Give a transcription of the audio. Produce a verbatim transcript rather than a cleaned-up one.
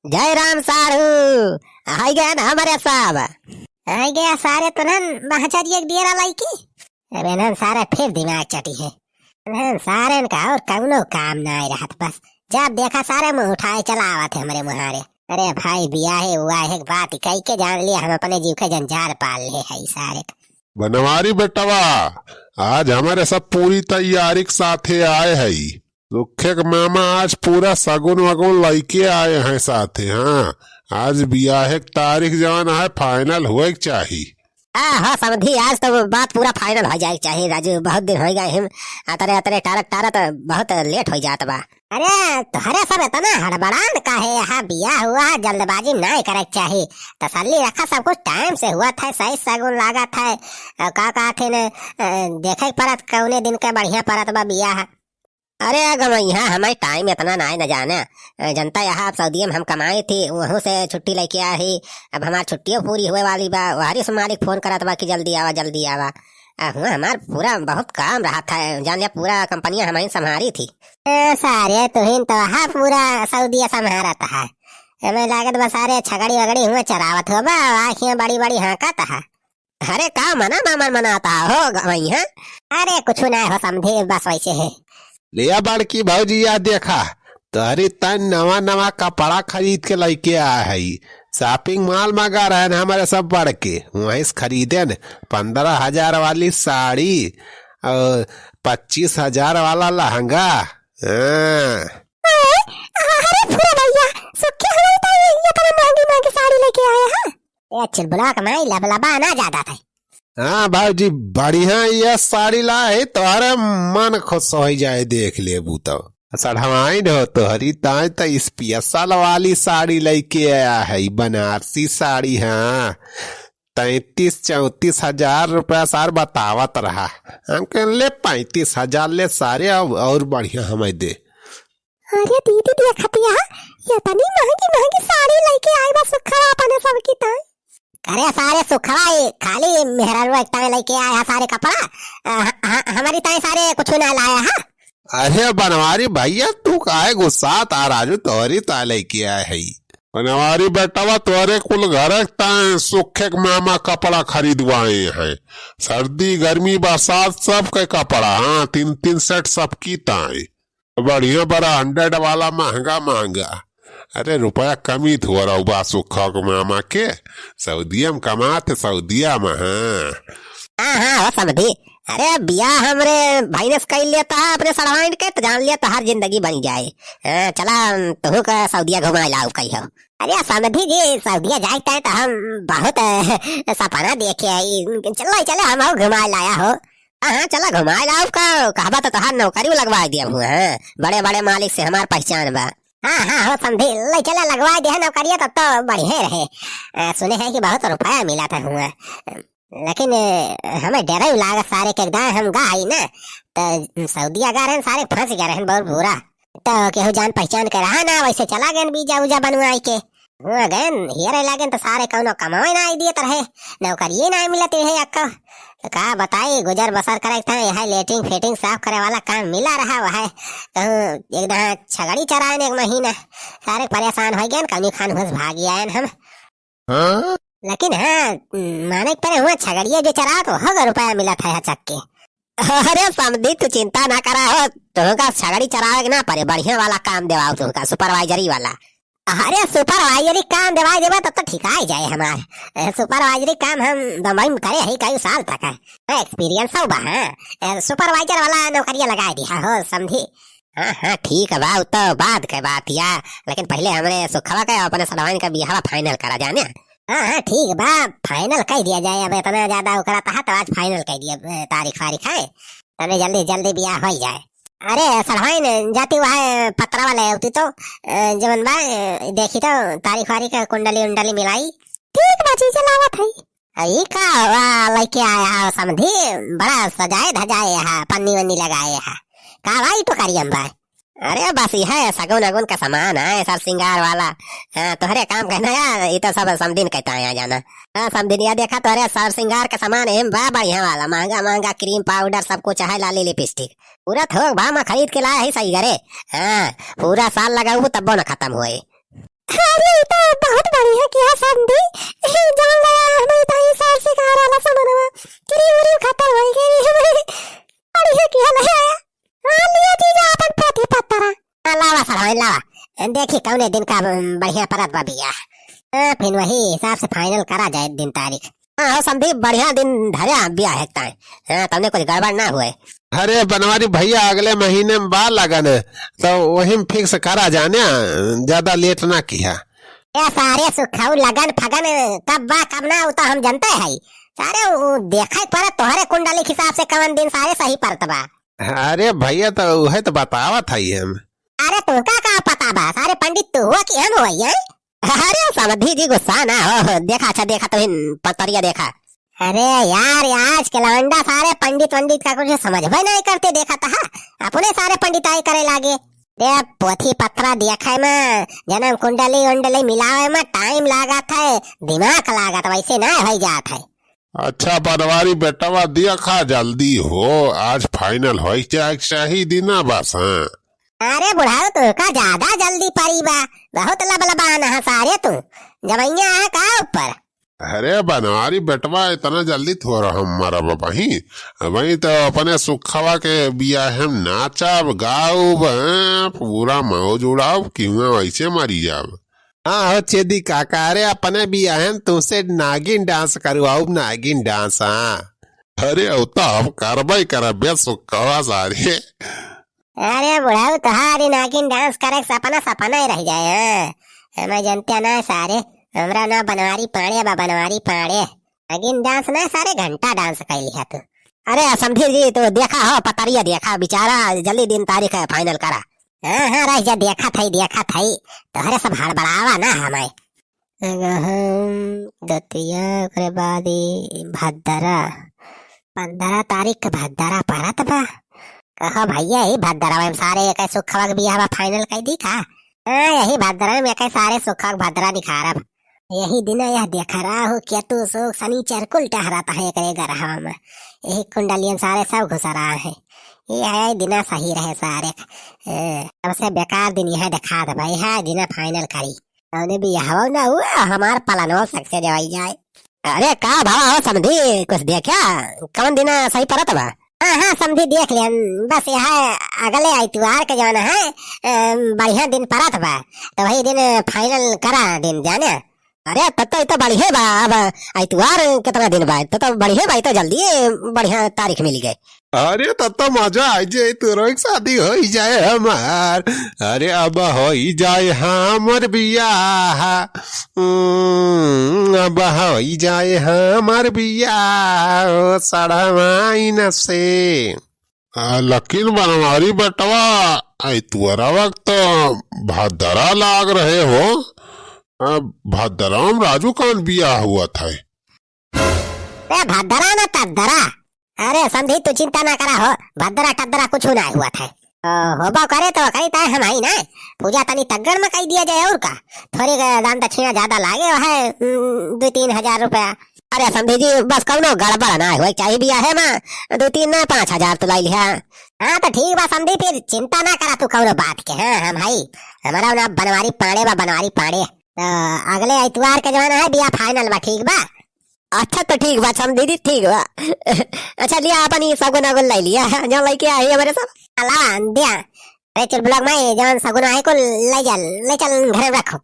जय राम साढ़ू, आइ गए न हमरे सब। आइ गए सारे, तुनन महचरिया के दियरा लइके। अबे इन्हन सारे फिर दिमाग चटी है। इन्हन सारे का और कउनो काम नाहीं रहत, बस जब देखा सारे मुँह उठाए चला आवत है हमरे मुहारे। अरे भाई, बियाहे उआहे के बात कइ के जान लिया, हम अपने जीव के जंजाल पाल ले है सारे का। बनवारी बेटवा, आज हमरे सब पूरी तैयारी के साथे आए हई। सुखे के मामा आज पूरा सगुन वगुन लइके आए हैं साथे। हाँ, आज बियाहे के तारीख जवन है, final होए के चाही। हाँ, हाँ, समधी, आज तो बात पूरा final होइ जाए के चाही, राजू। बहुत दिन होइ गए हम अतरे, अतरे टारत, टारत बहुत late होइ जात बा। अरे, तोहरे सब इतना हड़बड़ान काहे? यहाँ बियाह हुआ है, जल्दबाजी नाहीं करे के चाही। तसल्ली रखा, सब कुछ time से हुआ था, सही सगुन लागत है। अ, का कहत है न, अ, देखे के परत, कउने दिन के बढ़िया परत बा बियाह। अरे गवैया, हमारे time इतना नाहीं न जाना। अ, जनता यहाँ अब सऊदिया में हम कमाए थी, वहूँ से छुट्टी लइके आए ही। अब हमार छुट्टियो पूरी होए वाली बा, वहरी से मालिक phone करत बा कि जल्दी आवा, जल्दी आवा। आ, हुआ हमार पूरा बहुत काम रहत है, जान लिया पूरा कंपनिया हमही संभारी थी। ए, सारे तुहिन तो हा पूरा सऊदिया संभारत है। एमे लागत बा सारे छगड़ी वगड़ी हुआ चरावत हो बा, आँखियाँ बड़ी बड़ी हाँकत है। अरे का मना मामा मनाता हो गवैया? अरे कुछ ना हो समधी, बस वैसे है। लिया बड़की भौजी, या देखा, तोहरी तन नवा नवा कपड़ा खरीद के लइके आए हई। Shopping mall में गा रहे न हमरे सब बड़के, वहीं से खरीदे न पन्द्रह हजार वाली साड़ी और पच्चीस हजार वाला लहंगा। हाँ। अरे फुरा भैया, सुखे हमारी ताई ये इतना महंगी महंगी साड़ी लइके आए हैं। ए चुलबुला के माई लबलबा ना ज्यादा था। हाँ भौजी, बढ़िया ये साड़ी लाए, तोहरे मन खुश होइ जाए, देख लेबू तो। सढ़वाइन हो तोहरी, ताई तो special वाली साड़ी लइके आया है, बनारसी साड़ी। हाँ, तैंतीस चौंतीस हजार रुपया सार बतावत रहा। हम कहन, "ले पैंतीस हजार ले सारे, अब और बढ़िया हमें दे।" अरे दीदी देखतिया, ये तनी महंगी महंगी साड़ी लइके आई बा सुखवा अपने सब की ताई। अरे सारे सुखवा, ये खाली मेहरारू एक ताई लइके आया सारे कपड़ा। अ, ह-, ह-, हमारी ताई सारे कुछ ना लाया है। अरे बनवारी भैया, तू काहे गुस्सात हा राजू, तोहरी ताई लइके आए हई। बनवारी बेटवा, तोहरे कुल घर ताई सुखे के मामा कपड़ा खरीदवाए हैं। सर्दी, गर्मी, बरसात, सबके कपड़ा, हाँ, तीन तीन set सबकी ताई। बढ़िया branded वाला, महंगा महंगा। अरे रुपया कमी थोड़ा बा सुखा के मामा के, सऊदिया में कमात, सऊदिया में, हाँ। हाँ, हाँ, हो समधी। अरे बियाह हमरे भाई ने से कइ लेता है अपने सड़वाइन के, तो जान लिया तोहार जिंदगी बन जाए। हाँ, चला, तुहू का सऊदिया घुमाए लाओ कहियो। अरे समधी जी, सऊदिया जाए के तो हम बहुत, अ, सपना देखे आई। चलो, चलो, हम घुमाए लाया हो। हाँ, हाँ, चला घुमाए लाओ का, कहबा तो तोहार नौकरी लगवाए दिया हुआ है। बड़े बड़े मालिक से हमार पहचान बा। हाँ, हाँ, हो समधी, ले चला लगवाए दिया नौकरिया, तब तो बढ़िया रहे। अ, सुने हैं कि बहुत रुपया मिला था हुआ, लेकिन, अ, हमें डर ही लागा सारे के एकदम हम गा आई ना, तो सऊदिया गा रहे सारे फंस गए रहे बहुत बुरा। तो केहू जान पहचान के रहा ना, वैसे चला गए वीजा उजा बनवाई के। हुआ गए, हेरे लागेन तो सारे कौनो कमावे ना आई दिए तो रहे, नौकरिये ना मिलत रहे अक्का। तो का बताई, गुजर बसर करे था, यह लेटरिन फिटिंग साफ करे वाला काम मिला रहा वह। तो एक दहा छगड़ी चराएन एक महीना, सारे परेशान हो गए, कमी खान हुस भागी आएन हम। हाँ? लेकिन हाँ, माने के परे हुआ छगड़िया जो चराओ तो होगा रुपया मिला था चक के। अरे समधी, तू चिंता ना करा हो, तुमका छगड़ी चरावे के ना परे, बढ़िया वाला काम देवाओ तुमका, supervisory वाला। अरे supervisory काम देवाई देबा तब तो ठिकाई जाए हमार। ए, supervisory काम हम बम्बई में करे ही कई साल तक है। हाँ, experience हो बा, हाँ। ए, supervisor वाला नौकरिया लगाए दिया हो समधी। हाँ, हाँ, ठीक बा, उ तो बाद के बात या, लेकिन पहले हमरे सुखवा के अपने सड़वाइन का बियाहवा final करा जाने। हाँ, हाँ, ठीक बा, final कइ दिया जाए। अब इतना ज्यादा ओकरा तहा तो आज final कइ दिया, ए, तारीख फारीख है, तने जल्दी जल्दी बियाह होइ जाए। अरे सड़वाइन, जाती वह पत्रा वाले होती तो, ए, जवन बा, ए, देखी तो तारीख वारीख कुंडली उंडली मिलाई। ठीक बा जीजा, लावत है। ई का हुआ, लइके आया हो समधी, बड़ा सजाए धजाए हा, पन्नी वन्नी लगाए हा। का भाई टोकरिया में बा? अरे बस यह सगुन अगुन का सामान है, सर सिंगार वाला। हाँ, तोहरे काम का ना यार, ई तो सब समधिन कहता है जाना। हाँ, समधिन या देखा, तोहरे सर सिंगार का सामान एम बा बढ़िया वाला, महंगा महंगा cream powder सब कुछ है, लाली lipstick। पूरा थोक भाव में खरीद के लाया है सही घरे। हाँ, पूरा साल लगाऊ तब्बो न खत्म होए। अरे, ई किया समधी, जान लगा हमें ताई सार से कहा रहला समनवा, तेरी उरी खत्म हो गई। बढ़िया किया ले आया। हाँ, लिया जीजा अपन पोथी पत्तरा। हाँ, लावा सड़वाइन, लावा। देखी कौने दिन का, उम, बढ़िया परत बा बियाह। हाँ, फिर वही हिसाब से final करा जाए दिन तारीख। हाँ, हो समधी, बढ़िया दिन धरे बियाह है ताई। हाँ, तौने कुछ गड़बड़ ना हुए। अरे बनवारी भैया, अगले महीने में बा लगन, तो वही में fix करा जाने, ज्यादा late ना किया। ए सारे सुखऊ, लगन फगन कब बा, कब ना, उ तो हम जानते हई। सारे उ देखे के पड़त तोहरे कुंडली के हिसाब से कवन दिन सारे सही परत बा। अरे भैया, तो उहे तो बतावत हई हम। अरे तुमका का पता बा, सारे पंडित तू हुआ कि हम हुआ, हैं? अरे समधी जी गुस्सा ना हो, देखा, अच्छा देखा, तो हिन पतरिया देखा। अरे यार, ये आज के लौंडा सारे पंडित वंडित का कुछ समझबे नहीं करते, देखा तो हा, अपने सारे पंडिताई करे लागे। रे पोथी पत्रा देखे में, जन्म कुंडली उंडली मिलावे में time लागत है, दिमाग लागत, वैसे ना हो जात है। अच्छा बनवारी बेटवा, देखा जल्दी हो, आज final होई जाए के चाही दिना बस, हाँ। अरे बुढ़ाऊ, तू का ज्यादा जल्दी परी बा, बहुत लबलबान है सारे तू, जवैया है का ऊपर? अरे बनवारी बेटवा, इतना जल्दी थोड़ा हम मरब बही। वही तो अपने सुखवा के बियाहे में नाचब, गाउब, हैं, पूरा मौज उड़ाउब, किहुआ वैसे मरी जाब। हाँ हो चेदी काका, अरे अपने बियाहे में तुमसे नागिन dance करवाउब, नागिन dance, हाँ। अरे उ तो हम करबे करब बे सुखवा सारे। अरे बुढ़ऊ, तोहारी नागिन dance करे के सपना सपना ही रह जाए, हाँ। हमें जनते ना सारे, हमरा ना बनवारी पांड़े बा, बनवारी पांड़े। नागिन dance ना सारे, घंटा dance कैली है तू। अरे समधी जी, तू देखा हो, पतरिया देखा, बेचारा जल्दी दिन तारीख है final करा। हाँ, हाँ, रह जा, देखा थई, देखा थई, तोहरे सब हड़बड़ावा ना हमें। अगहन, दतिया, ओकरे बाद ई भद्दरा। पन्द्रह तारीख के भद्दरा परत बा। कहो भैया, ई भद्दरवा में सारे एक सुखवा के बियाह बा, final कई दी का? हाँ, यही भद्दरा में एक सारे सुखवा के भद्दरा निखारब। यही दिन यह देख राहु केतु सुख शनिचर कुल टहरत है एकरे गरहवा में। यही कुंडलियन सारे सब घुसरा है। ये है दिना सही रहे सारे। ए, सबसे बेकार दिन यह दिखा दे भाई, है दिना final करी। कौने बियाहवा ना हुआ, हमार पलनवा success देवाई जाए। अरे का भावा हो समधी, कुछ देखा? कौन दिना सही परत बा? हाँ, हाँ, समधी देख लेन, बस यह अगले आइतवार के जौन है, अ, बढ़िया दिन परत बा, तो वही दिन final करा दिन जाने। अरे तब तो, तो बढ़िया बा, अब आइतवार कितना दिन बा, तो, तो बढ़िया बा, तो जल्दी बढ़िया तारीख मिल गए। अरे तब तो मजा आ जाए, तोरो एक शादी हो ही जाए हमार। अरे अब हो ही जाए हमर बियाह, हम्म, अब हो ही जाए हमर बियाह, ओ सड़वाइन से। आ, लेकिन बनवारी बेटवा, आइतवार वक्त भद्दरा लाग रहे हो। आ, भद्दरा में राजू कान बियाह हुआ था। ए, भद्दरा ना तद्दरा। अरे समधी, तू चिंता ना करा हो, भद्दरा टद्दरा कुछ ना हुआ था। ओ, होबा करे तो करी ताए हम आई ना। पूजा तनी तगड़ में कई दिया जाए और का। थोड़ी ग-, दान दक्षिणा ज्यादा लागे, वह, उम, दो तीन हजार रुपया। अरे समधी जी, बस कौनो गड़बड़ ना होए, चाहे बियाहे में दो तीन ना पाँच हजार तो लाई लिहा। हाँ तो ठीक बा समधी, फिर चिंता ना करा तू कौनो बात के। हाँ, हम हई, हमारा ना बनवारी पांड़े बा, बनवारी पांड़े। तो अगले इतवार के जौन है बियाह final बा, ठीक बा? अच्छा तो ठीक बा समधी जी, ठीक बा। अच्छा लिया अपन ये सगुन अगुन लाई लिया, जौन लइके आई हमारे सब। अला दिया, अरे चुलबुला के माई, जौन सगुन है कुल लाई जा, ले चल घर में रखो।